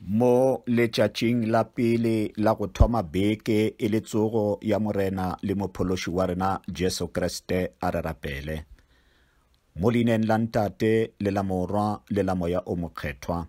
Mo letšatšing la pele la go thoma beke e le tsogo ya Morena le Mophološi wa rena Jesu Kriste a re rapele. Mo leineng la Ntate le la Morwa le la Moya o Mokgethwa.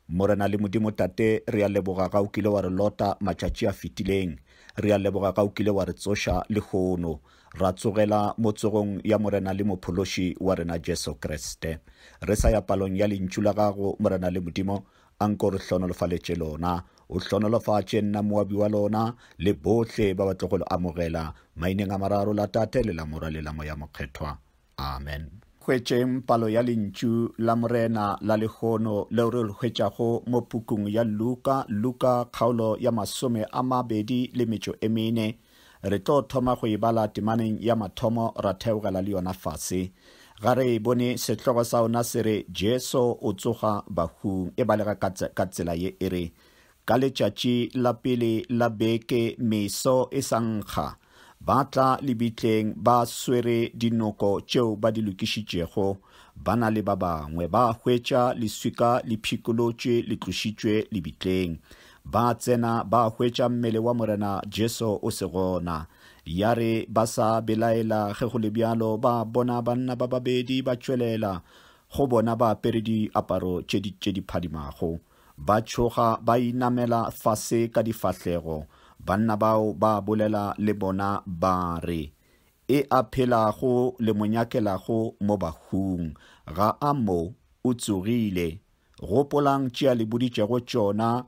Morena le Modimo Tate, re a leboga ga o kile wa re lota matšatši a fetileng. Re a leboga ga o kile wa re tsoša lehono, ra tsogela mo tsogong ya Morena le Mophološi wa rena Jesu Kriste. Re sa ya palong ya Lentšu la Gago, Morena le Modimo, a nko re hlonolofaletše lona. O hlonolofatše nna moabi wa lona, le bohle ba ba tlogo le amogela, maineng a mararo, la Tate, le la Morwa, le la Moya Mokgethwa. Amen. Hwetšeng palo ya Lentšu la Morena la lehono leo re le hwetšago mo pukung ya Luka, Luka kgaolo ya masome a mabedi le metšo e mene. Re tlo thoma go e bala temaneng ya mathomo ra theogela le yona fase. Ga re e bone, sehlogo sa ona se re Jesu o tsoga bahung. E balega ka, ka tsela ye e re, Ka letšatši la pele la beke meso e sa nkga, ba tla lebitleng ba swere dinoko tšeo ba di lokišitšego, ba na le ba bangwe. Ba hwetša leswika le phikolotšwe le tlošitšwe lebitleng. Ba tsena ba hwetša mmele wa Morena Jesu o se gona. Ya re ba sa belaela ge go le bjalo, ba bona banna ba babedi ba tšwelela go bona ba apere diaparo tše di phadimago. Ba tšhoga ba inamela fase ka difahlego. Banna bao ba bolela le bona ba re, E a phelago le mo nyakelago mo bahung, ga a mo, o tsogile. Gopolang tše a le boditšego tšona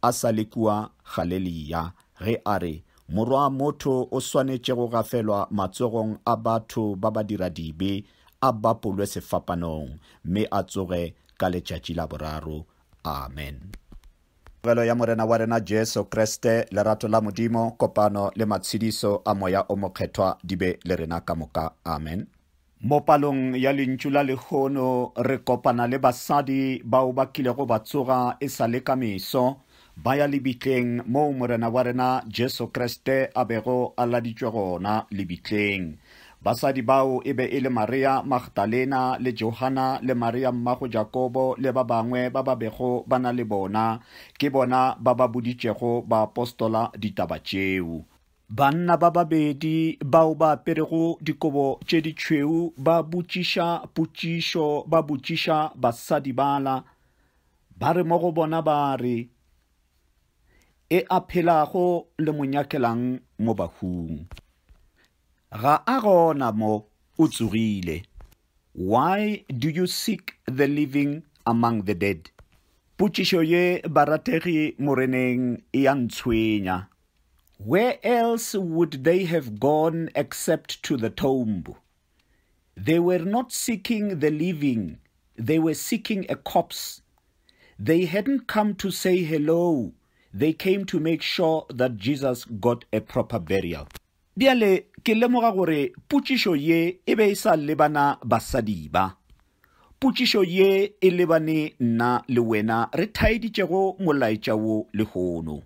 a sa le kua Galelia, ge a re, Morwa-motho o swanetše go gafelwa matsogong a batho ba badiradibe, a bapolwe sefapanong, mme a tsoge ka letšatši la boraro. Amen. Tlogelo ya Morena wa rena Jesu Kriste, lerato la Modimo, kopano le matshediso a Moya o Mokgethwa di be le rena ka moka. Amen. Mo palong ya lentšu la lehono re kopana le basadi bao ba kilego ba tsoga e sa le ka meso ba ya lebitleng moo Morena wa rena Jesu Kriste a bego a laditšwe gona lebitleng. Basadi bao e be e le Maria Magdalena le Johana le Maria mmago Jakobo le ba bangwe ba ba bego ba na le bona, ke bona ba ba boditšego baapostola ditaba tšeo. Banna ba babedi bao ba aperego dikobo tše ditšhweu ba botšiša potšišo, ba botšiša basadi bala, ba re mo go bona ba re, E a phelago le mo nyakelang mo bahung? Ga a gona mo, o tsogile. Why do you seek the living among the dead? Potšišo ye, barategi Moreneng, e a ntshwenya. Where else would they have gone except to the tomb? They were not seeking the living, they were seeking a corpse. They hadn't come to say hello, they came to make sure that Jesus got a proper burial. Bjale ke lemoga gore potšišo ye e be e sa lebana basadi ba. Potšišo ye e lebane nna le wena re thaeditšego molaetša wo lehono.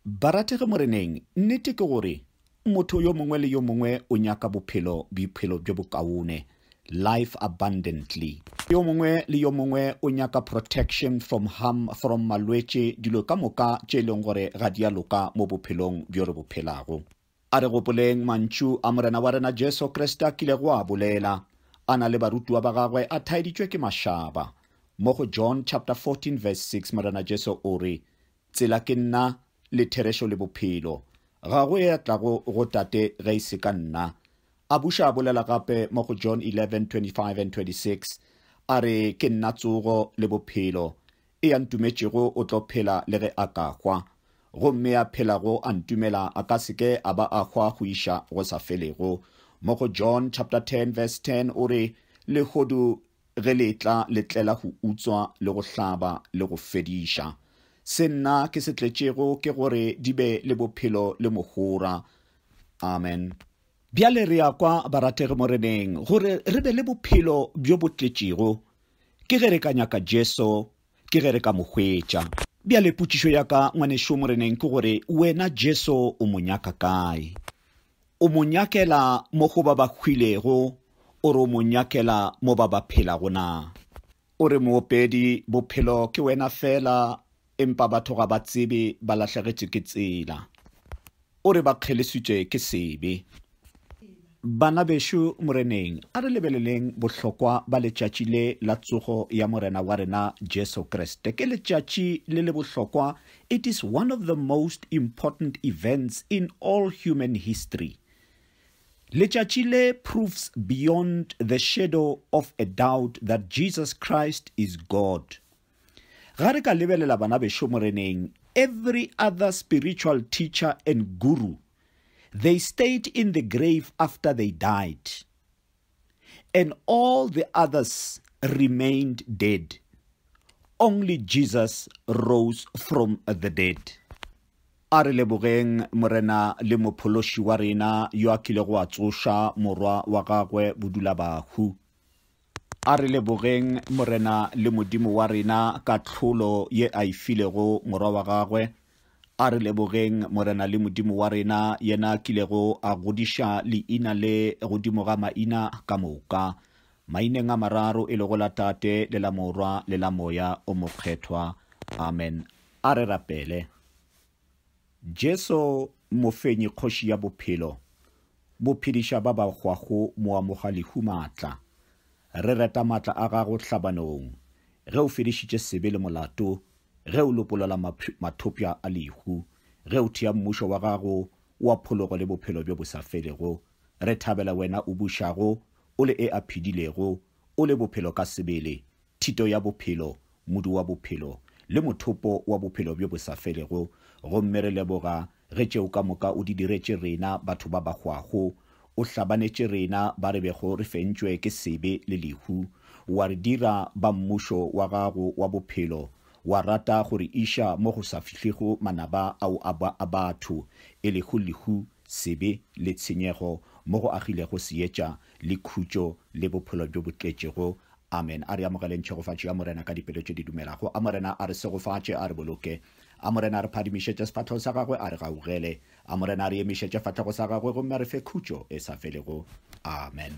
Barategi Moreneng, nnete ke gore motho yo mongwe le yo mongwe o nyaka bophelo bophelo bjo bokaone, life abundantly. Yo mongwe le yo mongwe o nyaka protection from harm, from malwetši, dilo ka moka tše e leng gore ga di a loka mo bophelong bjo re bo phelago. A re gopoleng mantšu a Morena wa rena Jesu Kriste a kilego a bolela a na le barutiwa ba gagwe a thaeditšwe ke mašaba. Mo go John chapter 14 verse 6 Morena Jesu o re, Tsela ke nna, le therešo le bophelo. Ga go e a tlago go Tate ge e se ka nna. A buša a bolela gape mo go John 11, 25 and 26, a re, Ke nna tsogo le bophelo. E a ntumetšego o tlo phela le ge a ka hwa. Gomme a phelago a ntumela a ka se ke a ba a hwa go iša go sa felego. Mo go John chapter 10 verse 10 o re, Lehodu ge le etla le tlela go utswa le go hlaba le go fediša. Se nna ke se tletšego ke gore di be le bophelo le mohora. Amen. Bjale re a kwa, barategi Moreneng, gore re be le bophelo bjo bo tletšego, ke ge re ka nyaka Jesu, ke ge re ka mo hwetša. Bjale potšišo ya ka, ngwanešo Moreneng, ke gore wena Jesu o mo nyaka kae? O mo nyakela mo go ba ba hwilego, o re o mo nyakela mo ba ba phelago na? O re moopedi, bophelo ke wena fela, Empa batho ga ba tsebe ba lahlegetšwe ke tsela. O re ba kgelesitšwe ke sebe. Bana bešo Moreneng, a re lebeleleng bohlokwa ba letšatši le la tsogo ya Morena wa rena Jesu Kriste. Ke letšatši le le bohlokwa, it is one of the most important events in all human history. Letšatši le proves beyond the shadow of a doubt that Jesus Christ is God. Ga re ka lebelela bana bešo Moreneng, every other spiritual teacher and guru, they stayed in the grave after they died. And all the others remained dead. Only Jesus rose from the dead. A re lebogeng Morena le Mophološi wa rena yo a kilego a tsoša Morwa wa gagwe bodulabahu. A re lebogeng Morena le Modimo wa rena ka tlholo ye a e filego Morwa wa gagwe. A re lebogeng Morena le Modimo wa rena yena a kilego a godiša leina le godimo ga maina ka moka, maineng a mararo e lego la Tate le la Morwa le la Moya o Mokgethwa. Amen. A re rapele. Jesu Mofenyi Kgoši ya bophelo, Mophediša ba ba hwago moamoga lehu maatla. Re reta maatla a gago hlabanong, ge o fedišitše sebe le molato, ge o lopolola mathopša a lehu, ge o thea mmušo wa gago wa phologo le bophelo bjo bo sa felego. Re thabela wena o bušago, o le e a phedilego, o le bophelo ka sebele, thito ya bophelo, modu wa bophelo, le mothopo wa bophelo bjo bo sa felego. Gomme re leboga ge tšeo ka moka o di diretše rena batho ba ba hwago. O hlabanetše rena ba re bego re fentšwe ke sebe le lehu, wa re dira ba mmušo wa gago wa bophelo, wa rata go re iša mo go sa fihlego manaba ao a batho, e lego lehu, sebe le tshenyego, mo go agilego seetša le khutšo le bophelo bjo bo tletšego. Amen. A re amogeleng tšhegofatšo ya Morena ka dipelo tše di dumelago. A Morena a re segofatše, a re boloke. A Morena a re phadimišetše sefahlego sa gagwe, a re gaugele. A Morena a re emišetše fahlego sa gagwe gomme a re fe khutšo e sa felego. Amen.